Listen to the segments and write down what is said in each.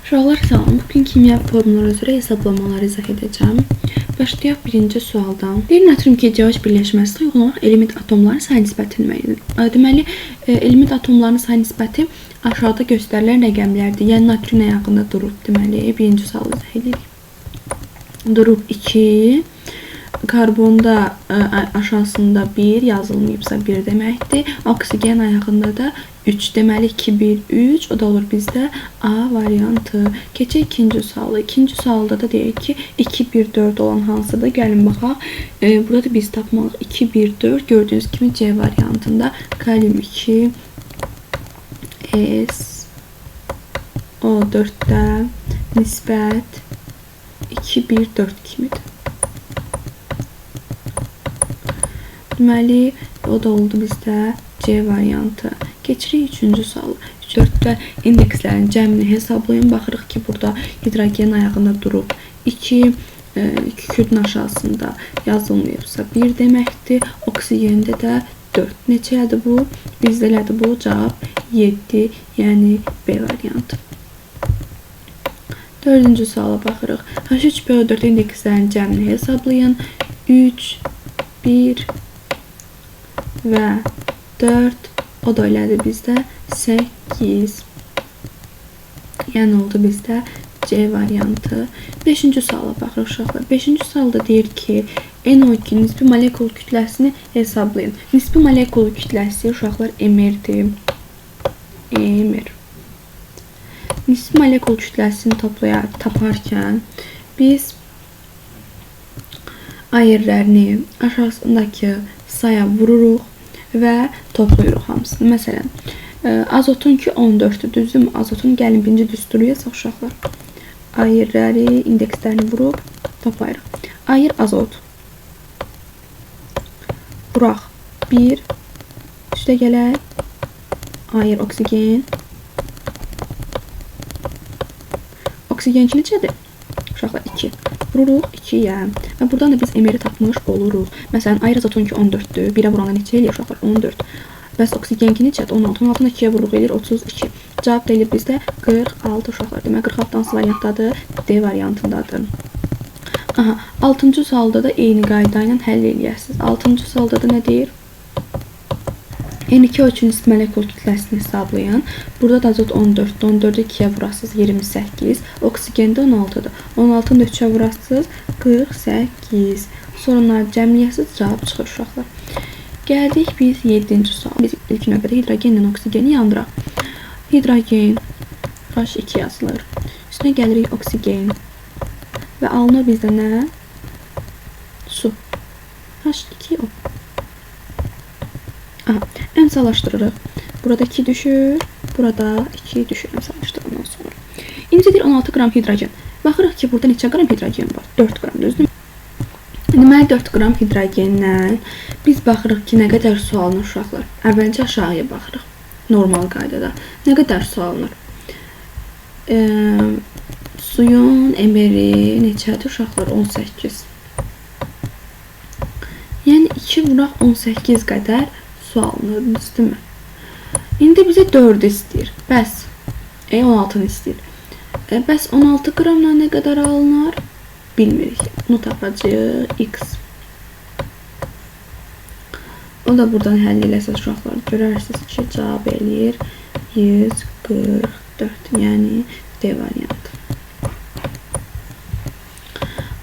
Uşaqlar salam. Bugün kimya formulları üzrə hesablamaları izah edəcəm. Başlayaq birinci sualdan. Deyir natrium KCOH birləşməsi uyğun olaraq element atomlarının say nisbətini müəyyən edin. Deməli, element atomlarının say nisbəti aşağıda göstərilən rəqəmlərdir. Yəni natrium ayağında durub. Deməli, birinci sualı izah edirik. Durub 2, karbonda aşağısında 1 yazılmayıbsa 1 deməkdir. Oksigen ayağında da 3. Deməli 2, 1, 3. O da olur bizdə A variantı. Keçək ikinci suala. İkinci sualda da deyir ki 2, 1, 4 olan hansıdır? Gəlin baxaq. Burada da biz tapmalıyıq 2, 1, 4. Gördüyünüz kimi C variantında kalium 2, S, O4-də nisbət 2, 1, 4 kimidir. Deməli, o da oldu bizdə C variantı. Keçirik üçüncü sualı. 4-də indekslərin cəmini hesablayın. Baxırıq ki, burada hidrogen ayağında durub 2, kükürdün aşağısında yazılmayıbsa 1 deməkdir. Oksigendə də 4. Neçə elədi bu? Bizdə elədi bu cavab 7, yəni B variantı. Dördüncü suala baxırıq. H3PO4 indekslərin cəmini hesablayın. 3, 1 və 4. O da elədi bizdə 8. Yəni oldu bizdə C variantı. Beşinci suala baxırıq uşaqlar. Beşinci sualda deyir ki, NO2 nisbi molekul kütləsini hesablayın. Nisbi molekul kütləsi uşaqlar MR-dir. MR. Nisbi molekul kütləsini taparkən biz ayırlarını aşağısındakı saya vururuq və toplayırıq hamısını. Məsələn, azotun ki 14-dür, düzdürmü? Azotun gəlin birinci düsturu yazaq uşaqlar. Ayırları, indekslərini vurub toplayırıq. Ayır azot. Vuraq 1. Üstə gələk. Ayır oksigen. Oksigen ki neçədir? Uşaqlar 2. Vururuq 2-yə. Və buradan da biz MR-i tapmış oluruq. Məsələn, ayır azotun ki 14-dür. 1-ə vuranda neçə eləyir uşaqlar? 14. Bəs oksigen ki neçədir? 16. 16-nı 2-yə vururuq eləyir 32. Cavab da eləyir bizdə 46 uşaqlar. Demək 46 hansı variantdadır? D variantındadır. Aha, 6-cı sualda da eyni qayda ilə həll eləyəsiniz. 6-cı sualda da nə deyir? N2O3 nisbi molekul kütləsini hesablayın. Burada da azot 14-dür. 14-ü 2-yə vurasınız 28. Oksigen də 16-dır. 16-nı da 3-ə vurasınız 48. Sonra onları cəmləyəsiniz, cavab çıxır uşaqlar. Gəldik biz 7-ci suala. Biz ilk növbədə hidrogenlə oksigeni yandıraq. Hidrogen H2 yazılır. Üstünə gəlirik oksigen. Və alınır bizdə nə? Su. H2O. Aha, əmsallaşdırırıq. Burada 2 düşür, burada 2 düşür əmsallaşdırandan sonra. İndi deyir 16 qram hidrogen. Baxırıq ki, burada neçə qram hidrogen var? 4 qram, düzdürmü? Deməli 4 qram hidrogendən biz baxırıq ki, nə qədər su alınır uşaqlar. Əvvəlcə aşağıya baxırıq. Normal qaydada. Nə qədər su alınır? Suyun MR-i neçədir uşaqlar? 18. Yəni 2 vuraq 18 qədər su alınır, düzdürmü? İndi bizə 4 istəyir. Bəs 16-nı istəyir. Bəs 16 qramla nə qədər alınır? Bilmirik. Bunu tapacağıq. X. O da buradan həll eləsəz uşaqlar görərsiniz ki, cavab eləyir 144. Yəni D variantı.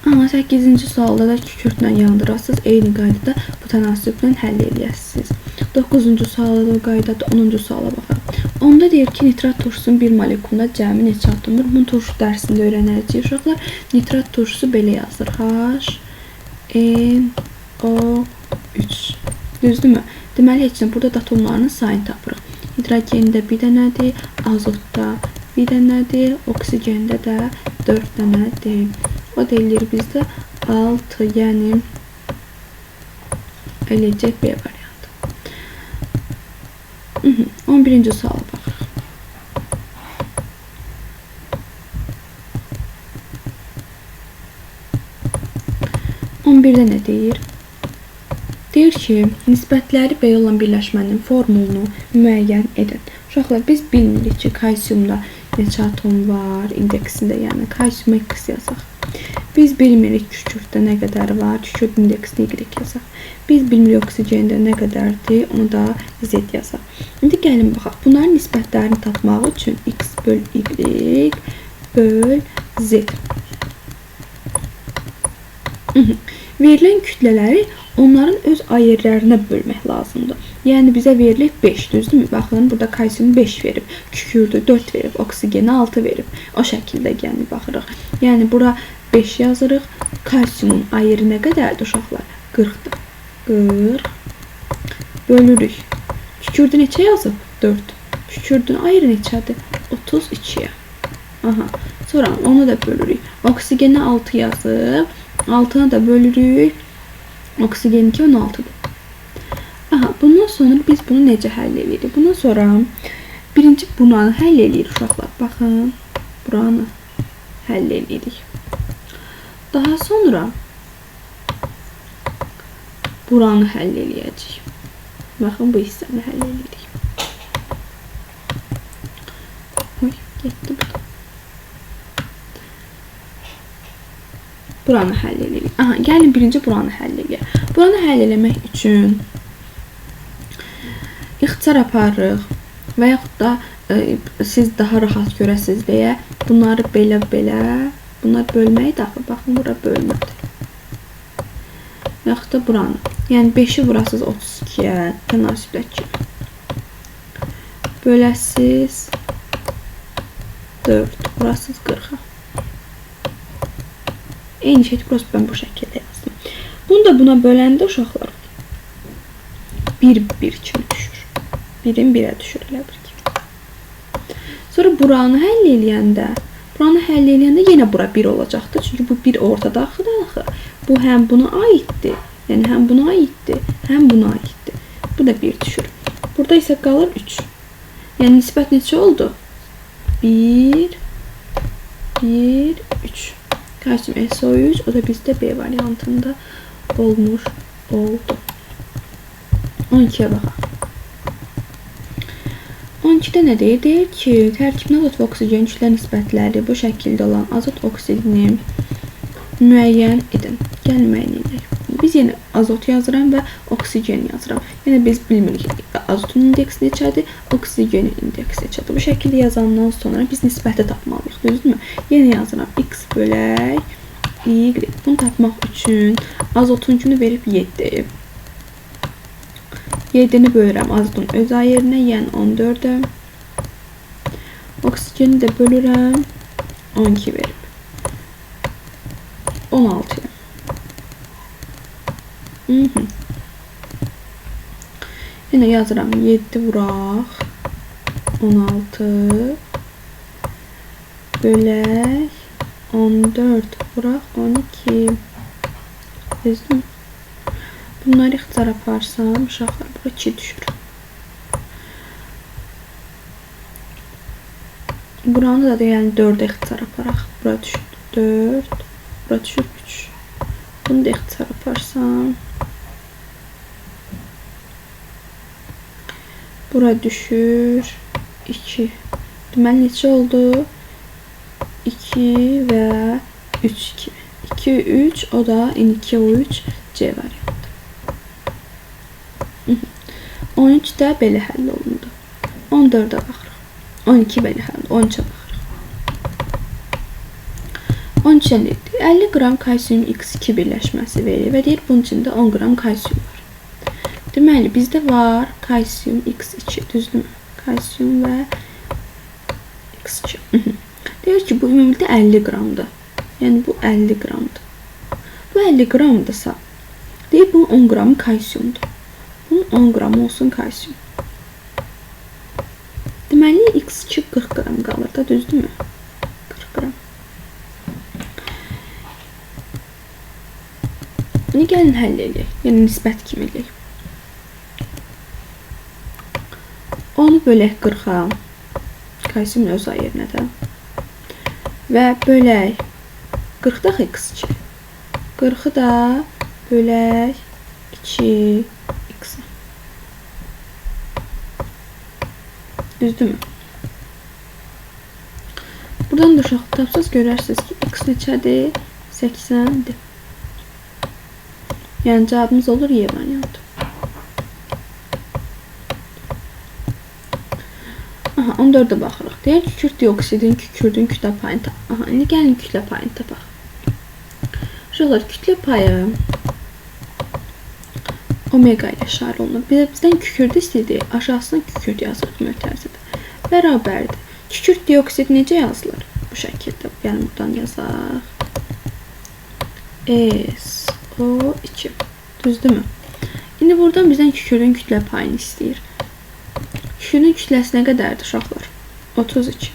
Amma 8-ci sualda da kükürdlə yandırasınız. Eyni qaydada bu tənasüblə həll eləyəsiniz. 9-cu sualda da o qaydadır. 10-cu suala baxaq. Onda deyir ki, nitrat turşusunun bir molekulunda cəmi neçə atom var? Bunu turşu dərsində öyrənəcəyik uşaqlar. Nitrat turşusu belə yazılır. H, N, O, 3. Düzdürmü? Deməli, heç nə, burada da atomlarının sayını tapırıq. Hidrogendə bir dənədir, azotda bir dənədir, oksigendə də 4 dənədir. O da eləyir bizdə 6, yəni eləyəcək B variantı. 11-ci suala baxırıq. On birdə nə deyir? Deyir ki, nisbətləri belə olan birləşmənin formulunu müəyyən edin. Uşaqlar, biz bilmirik ki, kalsiumda neçə atom var indeksində, yəni kalsiuma X yazaq. Biz bilmirik kükürddə nə qədər var, kükürd indeksini Y yazaq. Biz bilmirik oksigendə nə qədərdir, onu da Z yazaq. İndi gəlin baxaq. Bunların nisbətlərini tapmaq üçün X böl Y böl Z. Verilən kütlələri onların öz ayırlarına bölmək lazımdır. Yəni bizə verilib 5, düzdürmü? Baxın, burada kalsium 5 verib, kükürdü 4 verib, oksigeni 6 verib. O şəkildə yəni baxırıq. Yəni bura 5 yazırıq. Kalsiumun ayırı nə qədərdir uşaqlar? 40-dır. 40 bölürük. Kükürdü neçə yazıb? 4. Kükürdün ayırı neçədir? 32-yə. Aha. Sonra onu da bölürük. Oksigenə 6 yazıb, 6-nı da bölürük. Oksigeninki 16-dır. Aha, bundan sonra biz bunu necə həll edirik? Bundan sonra birinci buranı həll edirik uşaqlar. Baxın, buranı həll edirik. Daha sonra buranı həll eləyəcəyik. Baxın, bu hissəni həll edirik. Oy, getdi bu da. Buranı həll edirik. Aha, gəlin birinci buranı həll edək. Buranı həll eləmək üçün ixtisar aparırıq və yaxud da siz daha rahat görəsiniz deyə bunları belə-belə, bunlar bölməyi axı, baxın, bura bölmədir. Və yaxud da buranı. Yəni 5-i vurasınız 32-yə, tənasibdəki kimi. Böləsiz 4, vurasınız 40-a. Eyni şey, burası mən bu şəkildə yazdım. Bunu da buna böləndə uşaqlar 1, 1 kimi düşür. 1-in 1-ə düşür elə bir ki. Sonra buranı həll eləyəndə, yenə bura 1 olacaqdır. Çünki bu 1 ortada axı. Bu həm buna aiddir, yəni həm buna aiddir, həm buna aiddir. Bu da 1 düşür. Burada isə qalır 3. Yəni nisbət neçə oldu? 1, 1, 3. Kalsium SO3, o da bizdə B variantında olmuş oldu. 12-yə baxaq. 12-də nə deyir? Deyir ki, tərkibində azot və oksigen kütlə nisbətləri bu şəkildə olan azot oksidini müəyyən edin. Gəlin müəyyən edək. Biz yenə azot yazıram və oksigen yazıram. Yəni biz bilmirik azotun indeksi neçədir, oksigenin indeksi neçədir. Bu şəkildə yazandan sonra biz nisbəti tapmalıyıq, düzdürmü? Yenə yazıram X bölək Y. Bunu tapmaq üçün azotunkunu verib 7. 7-ni bölürəm azotun öz ayırına, yəni 14-ə. Oksigeni də bölürəm 12 verib. 16-ya. Yenə yazıram 7 vuraq 16 bölək 14 vuraq 12. Düzdürmü? Bunları ixtisar aparsam uşaqlar bura 2 düşür. Buranı da yəni 4-ə ixtisar aparaq. Bura düşür 4, bura düşür 3. Bunu da ixtisar aparsam bura düşür 2. Deməli neçə oldu? 2 və 3 kimi. 2, 3, o da N2O3 C variantı. 13 də belə həll olundu. 14-ə baxırıq. 12 belə həll olundu. 13-ə baxırıq. 13-ə 50 qram kalsium X2 birləşməsi verir və deyir bunun içində 10 qram kalsium var. Deməli, bizdə var kalsium X2, düzdürmü? Kalsium və X2. Deyir ki, bu ümumilikdə 50 qramdır. Yəni, bu 50 qramdır. Bu 50 qramdırsa, deyir, bunun 10 qramı kalsiumdur. Bunun 10 qramı olsun kalsium. Deməli, X2 40 qram qalır da, düzdürmü? 40 qram. İndi gəlin həll eləyək. Yəni, nisbət kimi eləyək. 10-u bölək 40-a, kalsiumun öz ayırına da və bölək 40-da x2. 40-ı da bölək 2x-a. Düzdürmü? Buradan da uşaq tapsaz görərsiniz ki, x neçədir? 80-dir. Yəni cavabımız olur Y variantı. Aha, 14-ə baxırıq. Deyək kükürt dioksidin, kükürdün kütlə payını tapaq. Aha, indi gəlin kütlə payını tapaq. Uşaqlar, kütlə payı omega ilə işarə olunur. Bizdən kükürdü istəyir. Aşağısına kükürt yazırıq mötərizədə. Bərabərdir. Kükürt dioksid necə yazılır? Bu şəkildə. Yəni buradan yazaq. SO2. Düzdürmü? İndi buradan bizdən kükürdün kütlə payını istəyir. Kükürdün kütləsi nə qədərdir uşaqlar? 32.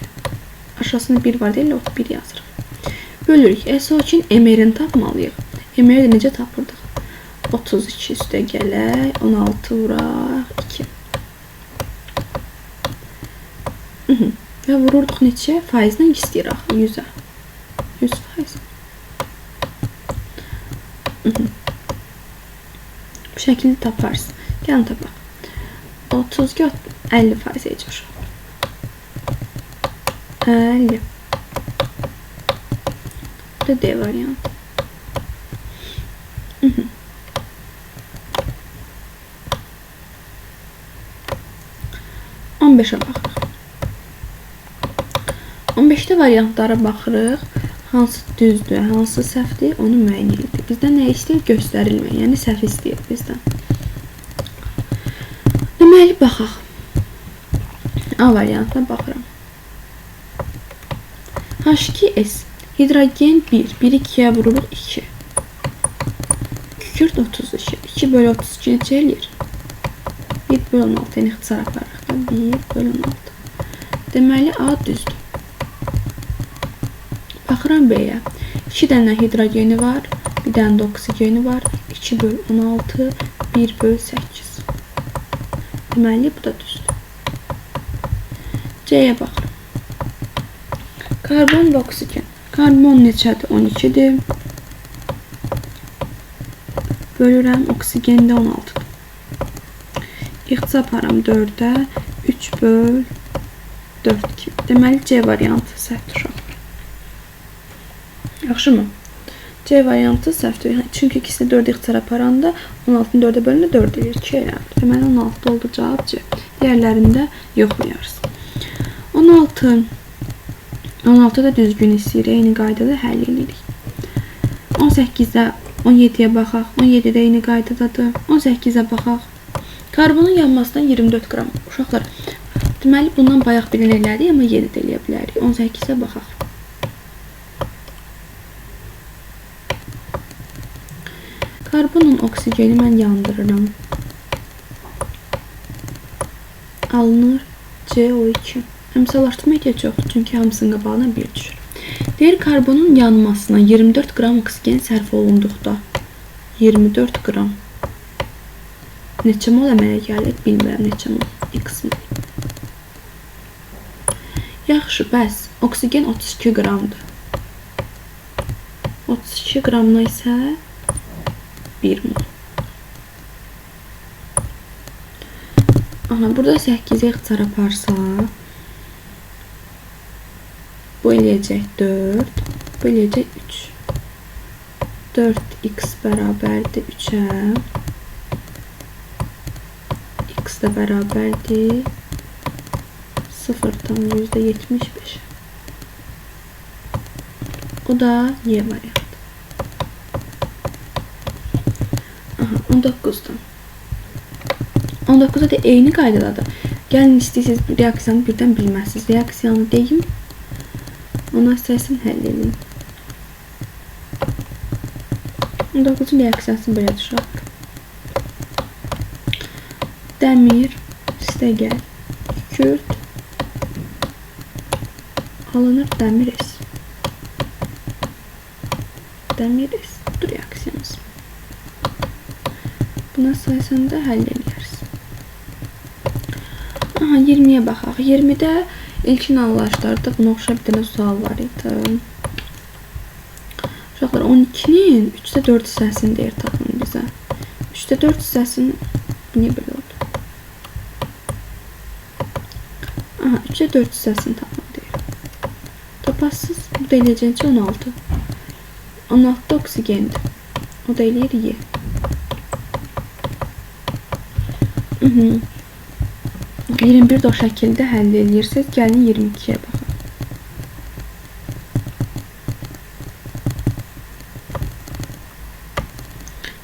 Aşağısında 1 var deyil, 1 yazırıq. Bölürük. SO2-nin MR-ini tapmalıyıq. MR-i də necə tapırdıq? 32 üstə gələk, 16 vuraq, 2. Və vururduq neçə? Faizlə istəyir axı, 100-ə. 100 faiz. Bu şəkildə taparsın. Gəlin tapaq. 32, 50 faiz edəcək. 50. Bu da D variantı. 15-ə baxırıq. 15-də variantlara baxırıq. Hansı düzdür, hansı səhvdir, onu müəyyən edir. Bizdən nə istəyir? Göstərilmir. Yəni səhv istəyir bizdən. Deməli, baxaq. A variantına baxıram. H2S. Hidrogen 1. 1-i 2-yə vururuq 2. Kükürt 32. 2 bölü 32 necə eləyir? 1 bölü 16. Yəni ixtisar aparırıq da. 1 bölü 16. Deməli, A düzdür. Baxıram B-yə. 2 dənə hidrogeni var, 1 dənə də oksigeni var. 2 bölü 16, 1 bölü 8. Deməli, bu da düzdür. C-yə baxıram. Karbon və oksigen. Karbon neçədir? 12-dir. Bölürəm, oksigen də 16-dır. İxtisar aparam 4-ə, 3 böl 4 kimi. Deməli, C variantı səhvdir uşaqlar. Yaxşı mı? C variantı səhvdir. Çünki ikisini 4 ixtisar aparanda 16-nı 4-ə bölündə 4 eləyir, 2 eləmir. Deməli, 16 oldu cavab C. Digərlərində yoxlayarız. 16. 16 da düzgün istəyir. Eyni qaydada həll edirik. 18-də 17-yə baxaq. 17-də eyni qaydadadır. 18-ə baxaq. Karbonun yanmasından 24 qram. Uşaqlar, deməli, bundan bayaq birini elədik, amma yenə də eləyə bilərik. 18-ə baxaq. Karbonun oksigeni mən yandırıram. Alınır CO2. Əmsallaşdırma ehtiyac yoxdur, çünki hamısının qabağına 1 düşür. Deyir, karbonun yanmasına 24 qram oksigen sərf olunduqda 24 qram neçə mol əmələ gəlir? Bilmirəm neçə mol. X mol. Yaxşı, bəs oksigen 32 qramdır. 32 qramına isə 1 mol. Aha, burada 8-ə ixtisar aparsaq, bu eləyəcək 4, bu eləyəcək 3. 4x bərabərdir 3-ə. X də bərabərdir 0,75. O da Y variantı. Aha, 19-dan. 19-da da eyni qaydadadır. Gəlin istəyirsiniz reaksiyanı birdən bilməzsiniz. Reaksiyanı deyim, ona istərsən həll edin. 19-un reaksiyası belə düşər. Dəmir, üstəgəl, kükürt, alınır dəmir S. Dəmir S. Budur reaksiyamız. Buna sayəsən də həll edəriz. Aha, 20-yə baxaq. 20-də ilkin anlayışlarda buna oxşar bir dənə sual var idi. Uşaqlar, 12-nin 3-də 4 hissəsini deyir tapın bizə. 3-də 4 hissəsini niyə belə oldu? Aha, 3-də 4 hissəsini tapın deyir. tapasınız. Bu da eləyəcək 16. 16 da oksigendir. O da eləyir Y. 21 də o şəkildə həll eləyirsiniz. Gəlin 22-yə baxaq.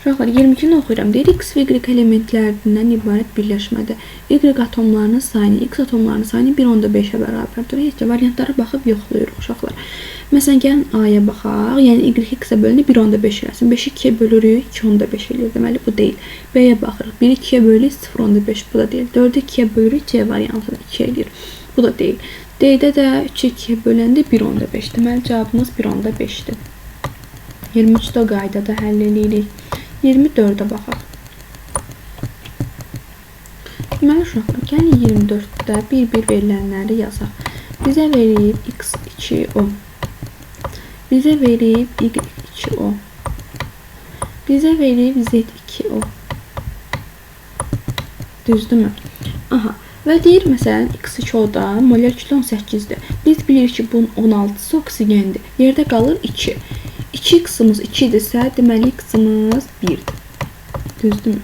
Uşaqlar, 22-ni oxuyuram. Deyir, X və Y elementlərindən ibarət birləşmədə Y atomlarının sayını, X atomlarının sayını 1,5-ə bərabərdir. Heç variantlara baxıb yoxlayırıq uşaqlar. Məsələn, gəlin A-ya baxaq. Yəni, Y X-ə bölünür, 1,5 eləsin. 5-i 2-yə bölürük, 2,5 eləyir. Deməli, bu deyil. B-yə baxırıq. 1-i 2-yə bölürük, 0,5. Bu da deyil. 4-ü 2-yə bölürük, C variantını 2 eləyir. Bu da deyil. D-də də 3-ü 2-yə böləndə 1,5. Deməli, cavabımız 1,5-dir. 23-də qaydada həll eləyirik. 24-ə baxaq. Deməli, uşaqlar, gəlin 24-də bir-bir verilənləri yazaq. Bizə verib X2O. Bizə verib Y2O. Bizə verib Z2O. Düzdürmü? Aha. Və deyir, məsələn, X2O-da molar kütlə 18-dir. Biz bilirik ki, bunun 16-sı oksigendir. Yerdə qalır 2. 2x-imiz 2 idisə, deməli x-imiz 1-dir. Düzdürmü?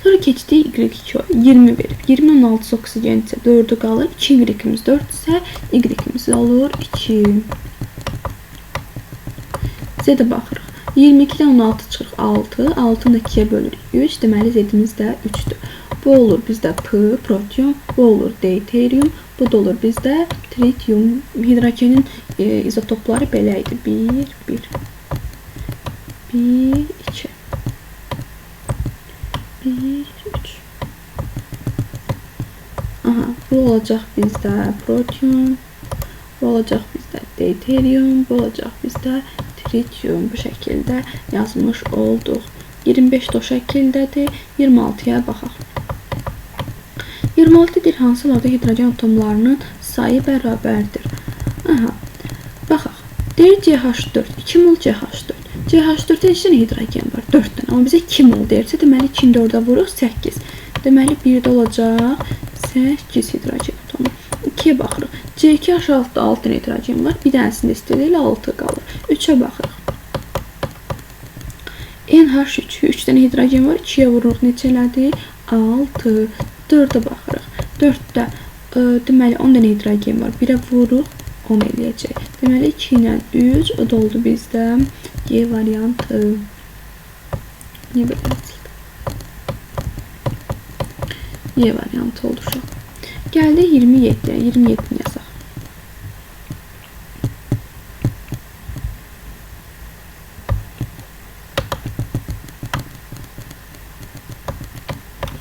Sonra keçdik Y2O. 20 verib. 20-nin 16-sı oksigen isə 4-ü qalır. 2y-imiz 4 isə y-imiz olur 2. Z-ə baxırıq. 22-dən 16 çıxırıq 6. 6-nı da 2-yə bölürük 3. Deməli Z-imiz də 3-dür. Bu olur bizdə P, protium, bu olur deuterium, bu da olur bizdə tritium. Hidrogenin izotopları belə idi. 1, 1, 1, 2, 1, 3. Aha, bu olacaq bizdə protium, bu olacaq bizdə deuterium, bu olacaq bizdə tritium. Bu şəkildə yazmış olduq. 25 də o şəkildədir. 26-ya baxaq. 26 deyir, hansılarda hidrogen atomlarının sayı bərabərdir. Aha, baxaq. Deyir CH4, 2 mol CH4. CH4-də neçə dənə hidrogen var? 4 dənə. Amma bizə 2 mol deyirsə, deməli 2-ni 4-ə vururuq, 8. Deməli 1-də olacaq 8 hidrogen atomu. 2-yə baxırıq. C2H6-da 6 dənə hidrogen var. Bir dənəsində istidir, elə 6 qalır. 3-ə baxırıq. NH3, 3 dənə hidrogen var. 2-yə vururuq, neçə elədi? 6. 4-ə baxırıq. 4-də deməli 10 dənə hidrogen var. 1-ə vururuq, 10 eləyəcək. Deməli 2 ilə 3, o da oldu bizdə G variantı. Niyə belə yazıldı? Y variantı oldu uşaq. Gəldik 27-yə. 27-ni yazaq.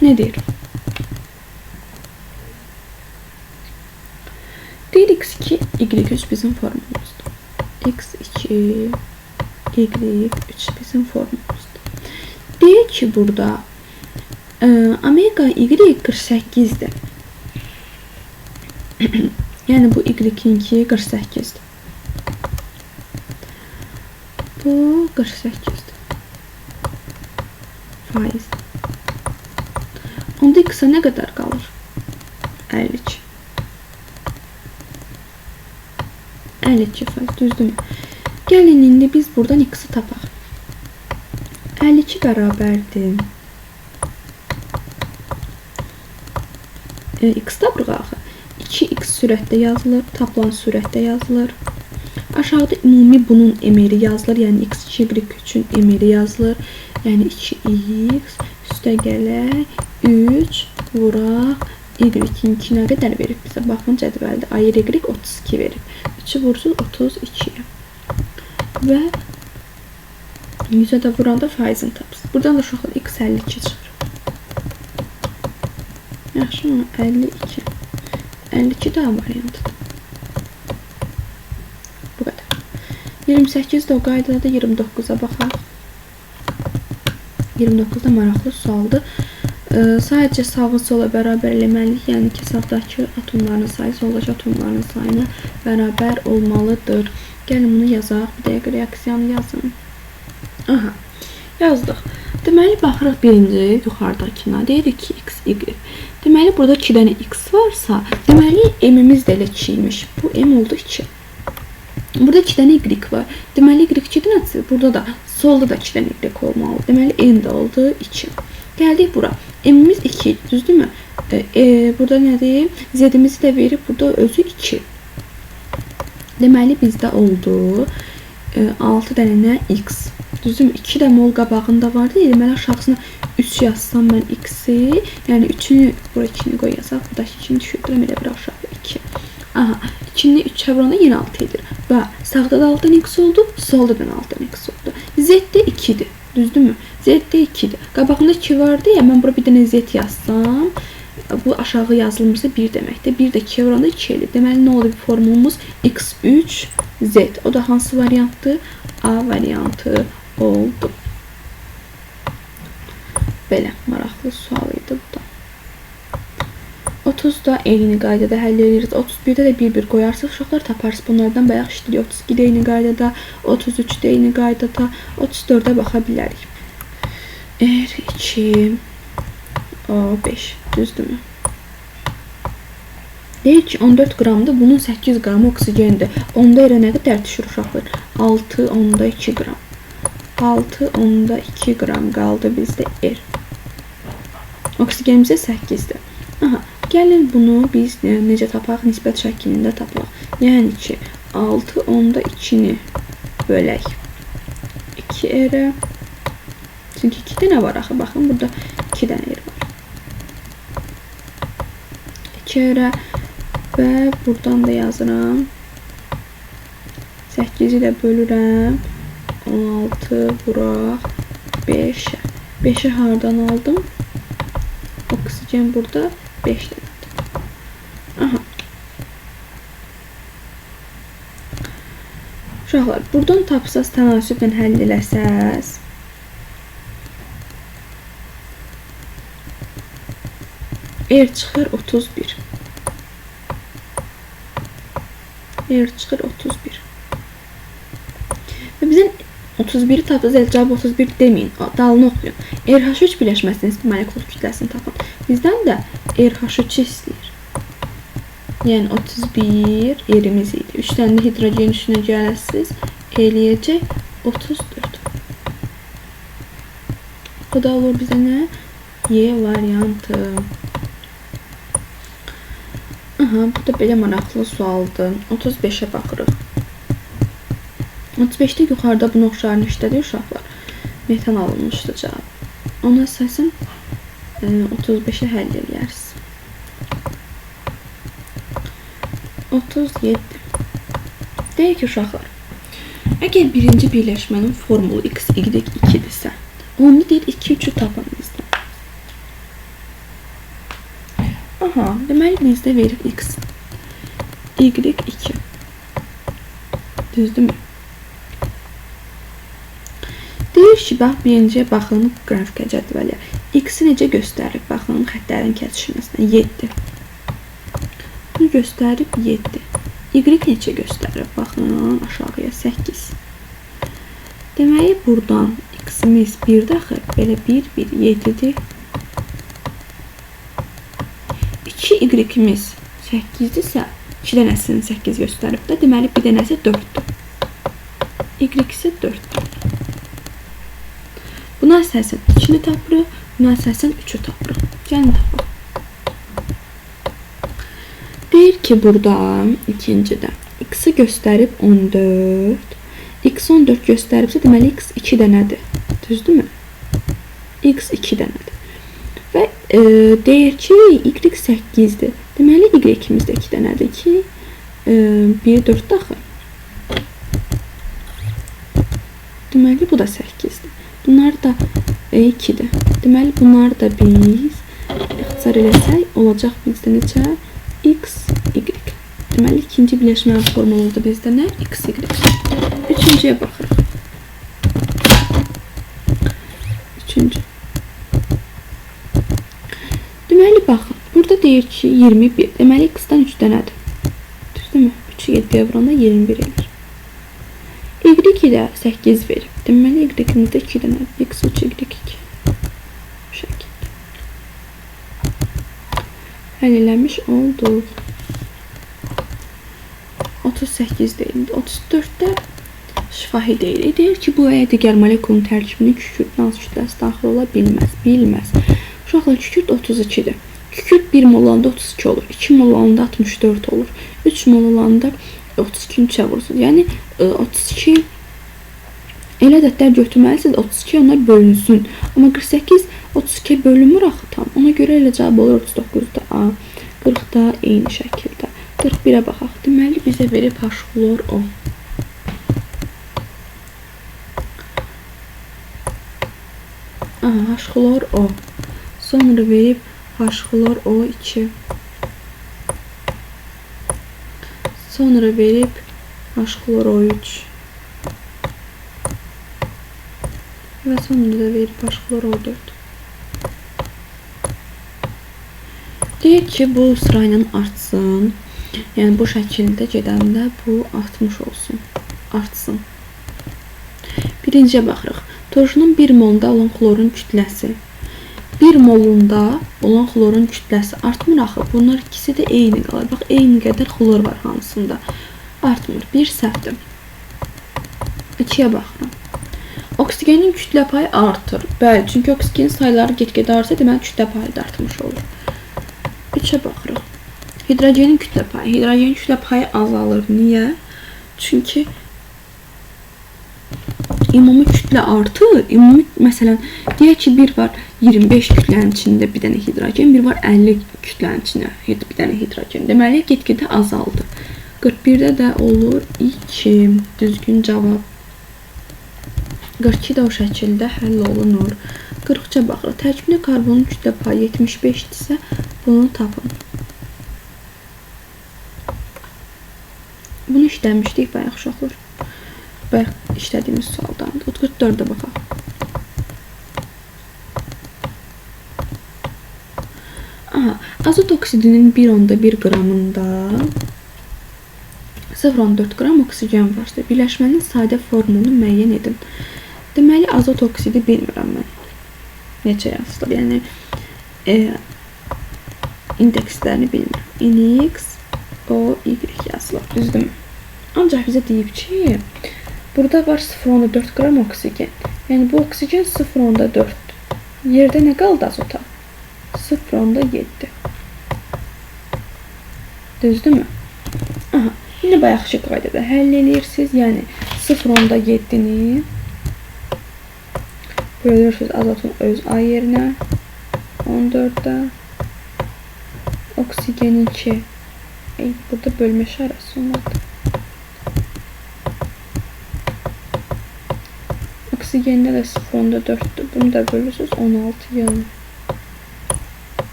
Nə deyir? Deyir x2, y3 bizim formulumuzdur. x2, y3 bizim formulumuzdur. Deyir ki, burada omega y 48-dir. Yəni bu y-inki 48-dir. Bu 48-dir. Faiz. Onda x-a nə qədər qalır? 52. 52 faiz, düzdürmü? Gəlin indi biz buradan x-i tapaq. 52 bərabərdir. X tapırıq axı. 2x sürətdə yazılır, tapılan sürətdə yazılır. Aşağıda ümumi bunun MR-i yazılır. Yəni x2, y3-ün MR-i yazılır. Yəni 2x üstə gələk 3 vuraq y-in nə qədər verib bizə? Baxın cədvəldə ayır y 32 verib. 3-ü vursun 32-yə. Və 100-ə də vuranda faizini tapsın. Buradan da uşaqlar x 52 çıxır. Yaxşı mı? 52. 52 də A variantıdır. Bu qədər. 28 də o qaydada 29-a baxaq. 29 da maraqlı sualdır. Sadəcə sağı sola bərabər eləməliyik. Yəni ki, sağdakı atomların sayı soldakı atomların sayına bərabər olmalıdır. Gəlin bunu yazaq. Bir dəqiqə reaksiyanı yazın. Aha, yazdıq. Deməli, baxırıq birinci yuxarıdakına. Deyirik ki, x, y. Deməli, burada 2 dənə x varsa, deməli, m-imiz də elə 2 imiş. Bu m oldu 2. Burada 2 dənə y var. Deməli, y 2 dənədir. Burada da, solda da 2 dənə y olmalı. Deməli, n də oldu 2. Gəldik bura. M-imiz 2, düzdürmü? Burada nədir? Z-imizi də verib, burada özü 2. Deməli, bizdə oldu 6 dənə x. Düzdürmü? 2 də mol qabağında vardı. Deməli, aşağısına 3 yazsam mən x-i, yəni 3-ünü, bura 2-ni qoy yazaq, buradakı 2-ni düşürdürəm, elə bir aşağı 2. Aha, 2-ni 3-ə vuranda yenə 6 edir. Və sağda da 6 x oldu, solda da 6 x oldu. Z də 2-dir, düzdürmü? Z də 2-dir. Qabağında 2 vardı ya, mən bura bir dənə Z yazsam, bu aşağı yazılmışsa 1 deməkdir. 1 də 2-yə vuranda 2 edir. Deməli, nə oldu bir formulumuz? X3, Z. O da hansı variantdır? A variantı oldu. Belə, maraqlı sual idi bu da. 30 da eyni qaydada həll edirik. 31-də də 1-1 qoyarsaq, uşaqlar taparsınız. Bunlardan bayaq işləyirik. 32-də eyni qaydada, 33-də eyni qaydada, 34-ə baxa bilərik. R2, O5, düzdürmü? Deyir ki, 14 qramdır, bunun 8 qramı oksigendir. Onda yerə nə qədər düşür uşaqlar? 6,2 qram. 6,2 qram qaldı bizdə R. Oksigenimizə 8-dir. Aha, gəlin bunu biz necə tapaq? Nisbət şəklində tapaq. Yəni ki, 6,2-ni bölək 2 R-ə. Çünki 2 dənə var axı, baxın, burada 2 dənə R var. 2 R-ə və buradan da yazıram. 8-i də bölürəm. 16 vuraq 5-ə. 5-i hardan aldım? Oksigen burada 5 dənədir. Aha. Uşaqlar, buradan tapsaz tənasüblə həll eləsəz, R çıxır 31. R çıxır 31. Və bizim 31-i tapdınız, elə cavab 31 deməyin, dalını oxuyun. RH3 birləşməsinin molekul kütləsini tapın. Bizdən də RH3 istəyir. Yəni 31 R-imiz idi. 3 dənə də hidrogen üstünə gələsiniz, eləyəcək 34. O da olur bizə nə? Y variantı. Aha, bu da belə maraqlı sualdır. 35-ə baxırıq. 35-də yuxarıda bunu oxşarını işlədik uşaqlar. Metan alınmışdı cavab. Ona əsasən 35-i həll eləyəriz. 37. Deyək ki, uşaqlar, əgər birinci birləşmənin formulu x, y, 2-dirsə, onu deyir 2, 3-ü tapın bizdən. Aha, deməli bizdə verir x, y, 2. Düzdürmü? Deyir ki, bax, birinciyə baxın qrafikə cədvələ. X-i necə göstərib? Baxın, xəttlərin kəsişməsinə 7. Bunu göstərib 7. Y neçə göstərib? Baxın, aşağıya 8. Deməli, buradan X-imiz 1-dir axı. Belə 1, 1, 7-dir. 2 Y-imiz 8-dirsə, 2 dənəsini 8 göstərib də. Deməli, bir dənəsi 4-dür. Y isə 4-dür. Buna əsasən 2-ni tapırıq, buna əsasən 3-ü tapırıq. Gəlin tapaq. Deyir ki, burada ikincidə x-i göstərib 14. X 14 göstəribsə, deməli x 2 dənədir. Düzdürmü? X 2 dənədir. Və deyir ki, y 8-dir. Deməli, y-imiz də 2 dənədir ki, 1 4-dür axı. Deməli, bu da 8-dir. Bunlar da 2-dir. Deməli, bunları da biz ixtisar eləsək, olacaq bizdə neçə? X, Y. Deməli, ikinci birləşmənin formulu oldu bizdə nə? X, Y. Üçüncüyə baxırıq. Üçüncü. Deməli, baxın. Burada deyir ki, 21. Deməli, X-dan 3 dənədir. Düzdürmü? 3-ü 7-yə vuranda 21 eləyir. Y ilə 8 verib. Deməli, Y-imizdə 2 dənədir. X3, Y2. Bu şəkildə. Həll eləmiş olduq. 38 deyil. 34-də şifahi deyil. Deyir ki, bu və ya digər molekulun tərkibinin kükürdün az kütləsi daxil ola bilməz. Bilməz. Uşaqlar, kükürd 32-dir. Kükürd 1 mol olanda 32 olur. 2 mol olanda 64 olur. 3 mol olanda 32-ni 3-ə vurursunuz. Yəni 32 elə ədədlər götürməlisiniz, 32 onlar bölünsün. Amma 48 32-yə bölünmür axı tam. Ona görə elə cavab olur 39-da A, 40-da eyni şəkildə. 41-ə baxaq. Deməli, bizə verib H-xlor O. Aha, H-xlor O. Sonra verib H-xlor O2. Sonra verib H-xlor O3. Və sonra da verib H-xlor O4. Deyir ki, bu sırayla artsın. Yəni, bu şəkildə gedəndə bu 60 olsun. Artsın. Birinciyə baxırıq. Turşunun 1 molunda olan xlorun kütləsi. 1 molunda olan xlorun kütləsi artmır axı. Bunlar ikisi də eyni qalır. Bax, eyni qədər xlor var hamısında. Artmır. Bir səhvdir. 2-yə baxıram. Oksigenin kütlə payı artır. Bəli, çünki oksigenin sayları get-gedə artır, deməli kütlə payı da artmış olur. 3-ə baxırıq. Hidrogenin kütlə payı. Hidrogenin kütlə payı azalır. Niyə? Çünki ümumi kütlə artır. Ümumi, məsələn, deyək ki, bir var 25 kütlənin içində bir dənə hidrogen, bir var 50 kütlənin içində bir dənə hidrogen. Deməli, get-gedə azaldı. 41-də də olur 2. Düzgün cavab. 42 də o şəkildə həll olunur. 43-ə baxırıq. Tərkibində karbonun kütlə payı 75-dirsə, bunu tapın. Bunu işləmişdik bayaq uşaqlar. Bayaq işlədiyimiz sualdandır. 44-ə baxaq. Aha, azot oksidinin 1,1 qramında 0,14 qram oksigen varsa, birləşmənin sadə formulunu müəyyən edin. Deməli, azot oksidi bilmirəm mən. Necə yazılır? Yəni, indekslərini bilmirəm. NX, O, Y yazılır. Düzdürmü? Ancaq bizə deyib ki, burada var 0,4 qram oksigen. Yəni, bu oksigen 0,4-dür. Yerdə nə qaldı azota? 0,7. Düzdürmü? Aha, yine bayaqki qaydada həll eləyirsiniz. Yəni, 0,7-ni bölürsünüz azotun öz A yerinə 14-də oksigen 2. Burada bölmə işarəsi olmalıdır. Oksigendə də 0,4-dür. Bunu da bölürsünüz 16-ya.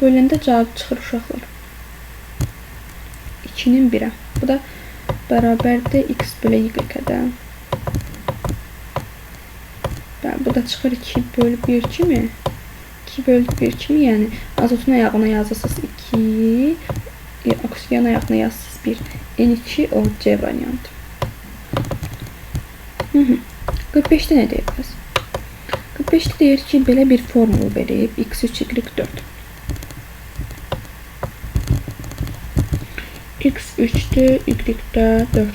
Böləndə cavab çıxır uşaqlar. 2-nin 1-ə. Bu da bərabərdir x bölə y-də. Bu da çıxır 2 bölü 1 kimi. 2 bölü 1 kimi, yəni azotun ayağına yazırsınız 2, oksigen ayağına yazırsınız 1. N2 O C variantı. 45-də nə deyir bəs? 45-də deyir ki, belə bir formul verib x3, y4. X3-dür, y-də 4-dür.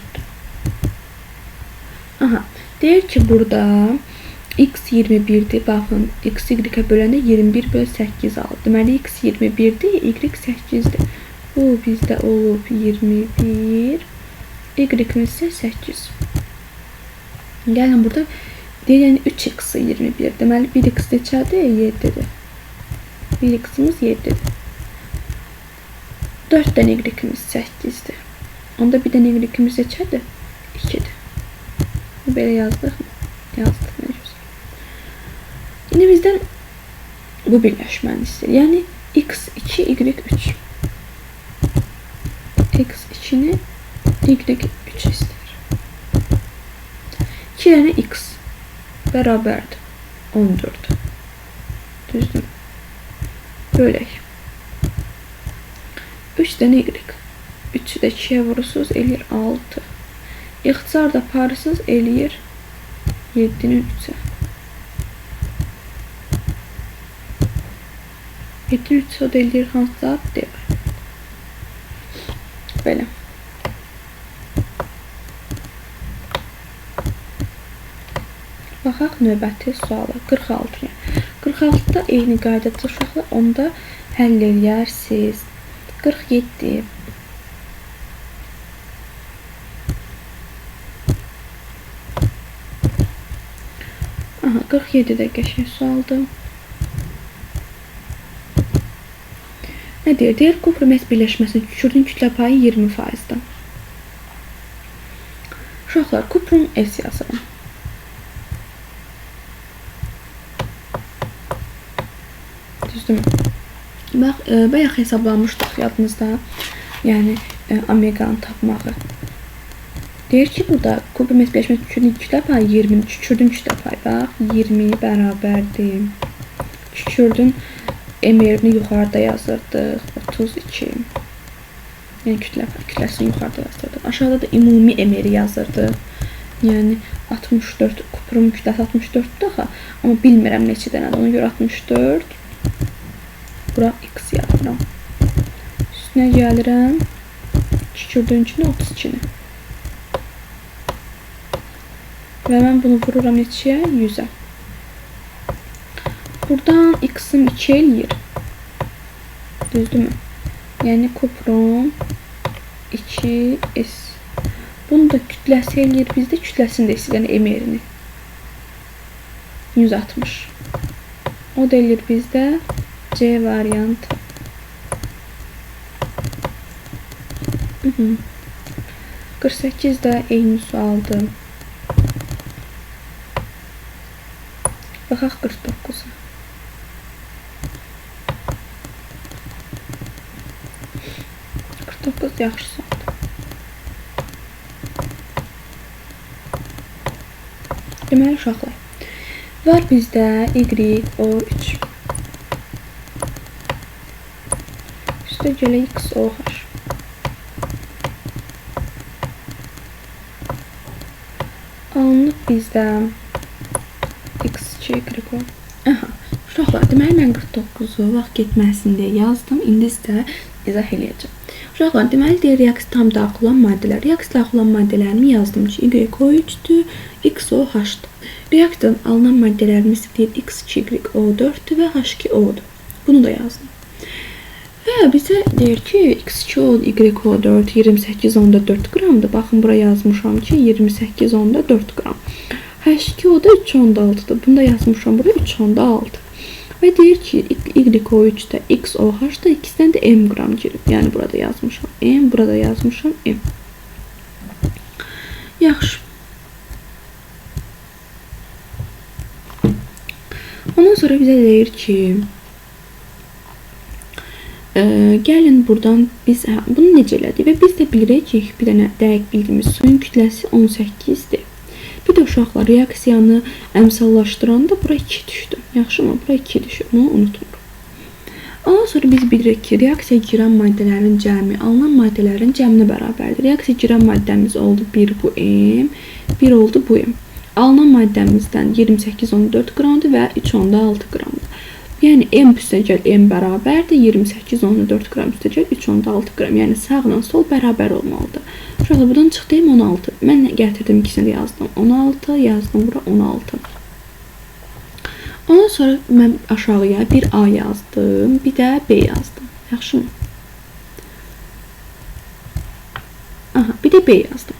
Aha, deyir ki, burada x 21-dir. Baxın, x y-ə böləndə 21 böl 8 aldı. Deməli, x 21-dir, y 8-dir. Bu bizdə olub 21, y-imiz isə 8. Gəlin burada, deyir, yəni 3x 21. Deməli, 1x neçədir? 7-dir. 1x-imiz 7-dir. 4 dənə y-imiz 8-dir. Onda bir dənə y-imiz neçədir? 2-dir. Belə yazdıq mı? Yazdıq, nə gözəl. İndi bizdən bu birləşməni istəyir. Yəni, x2, y3. X2-ni y3 istəyir. 2 dənə x bərabərdir 14. Düzdürmü? Bölək. 3 dənə y. 3-ü də 2-yə vurursunuz, eləyir 6. İxtisar da aparırsınız, eləyir 7-nin 3-ə. 7 3 o da eləyir hansısa D var. Belə. Baxaq növbəti suala 46-ya. 46-da eyni qaydadır uşaqlar, onda həll eləyərsiniz. 47. Aha, 47 də qəşəng sualdır. Nə deyir? Deyir, kuprum S birləşməsinin kükürdün kütlə payı 20%-dir. Uşaqlar, kuprum S yazıram. Düzdürmü? Bax, bayaq hesablamışdıq yadınızda, yəni omeqanı tapmağı. Deyir ki, burada kuprum S birləşməsinin kükürdün kütlə payı 20, kükürdün kütlə payı, bax, 20 bərabərdir. Kükürdün MR-ni yuxarıda yazırdıq, 32. Yəni kütləsini yuxarıda yazırdıq. Aşağıda da ümumi MR-i yazırdıq. Yəni 64, kuprum kütləsi 64-dür axı, amma bilmirəm neçə dənədir. Ona görə 64. Bura X yazıram. Üstünə gəlirəm. Kükürdünkini 32-ni. Və mən bunu vururam neçəyə? 100-ə. Buradan X-im 2 eləyir. Düzdürmü? Yəni kuprum 2S. Bunu da kütləsi eləyir. Bizdə kütləsini də istəyir, yəni MR-ini. 160. O da eləyir bizdə C variantı. 48 də eyni sualdır. Baxaq 49-a. 49 yaxşı sualdır. Deməli uşaqlar, var bizdə Y, O, 3. Üstə gələ X, O, H. Alınıb bizdə X2, Y, O. Aha, uşaqlar, deməli mən 49-u vaxt getməsin deyə yazdım. İndi sizə izah eləyəcəm. Uşaqlar, deməli deyir, reaksiya tam daxil olan maddələr. Reaksiya daxil olan maddələrimi yazdım ki, Y, O, 3-dür, X, O, H-dır. Reaksiyadan alınan maddələrimiz deyir, X2, Y, O, 4-dür və H2, O-dur. Bunu da yazdım. Və bizə deyir ki, X2, O, Y, O, 4, 28,4 qramdır. Baxın, bura yazmışam ki, 28,4 qram. H2, O da 3,6-dır. Bunu da yazmışam bura 3,6. Və deyir ki, Y, O, 3-də X, O, H-da ikisindən də M qram girib. Yəni, burada yazmışam M, burada yazmışam M. Yaxşı. Ondan sonra bizə deyir ki, gəlin buradan biz bunu necə elədik? Və biz də bilirik ki, bir dənə dəqiq bildiyimiz suyun kütləsi 18-dir. Bir də uşaqlar, reaksiyanı əmsallaşdıranda bura 2 düşdü. Yaxşı mı? Bura 2 düşür. Bunu unutmuruq. Ondan sonra biz bilirik ki, reaksiya girən maddələrin cəmi alınan maddələrin cəminə bərabərdir. Reaksiya girən maddəmiz oldu 1 bu M, 1 oldu bu M. Alınan maddəmizdən 28,4 qramdır və 3,6 qramdır. Yəni M üstəgəl M bərabərdir, 28,4 qram üstəgəl 3,6 qram. Yəni sağla sol bərabər olmalıdır. Uşaqlar, buradan çıxdı M 16. Mən gətirdim ikisini də yazdım. 16 yazdım bura 16. Ondan sonra mən aşağıya bir A yazdım, bir də B yazdım. Yaxşı mı? Aha, bir də B yazdım.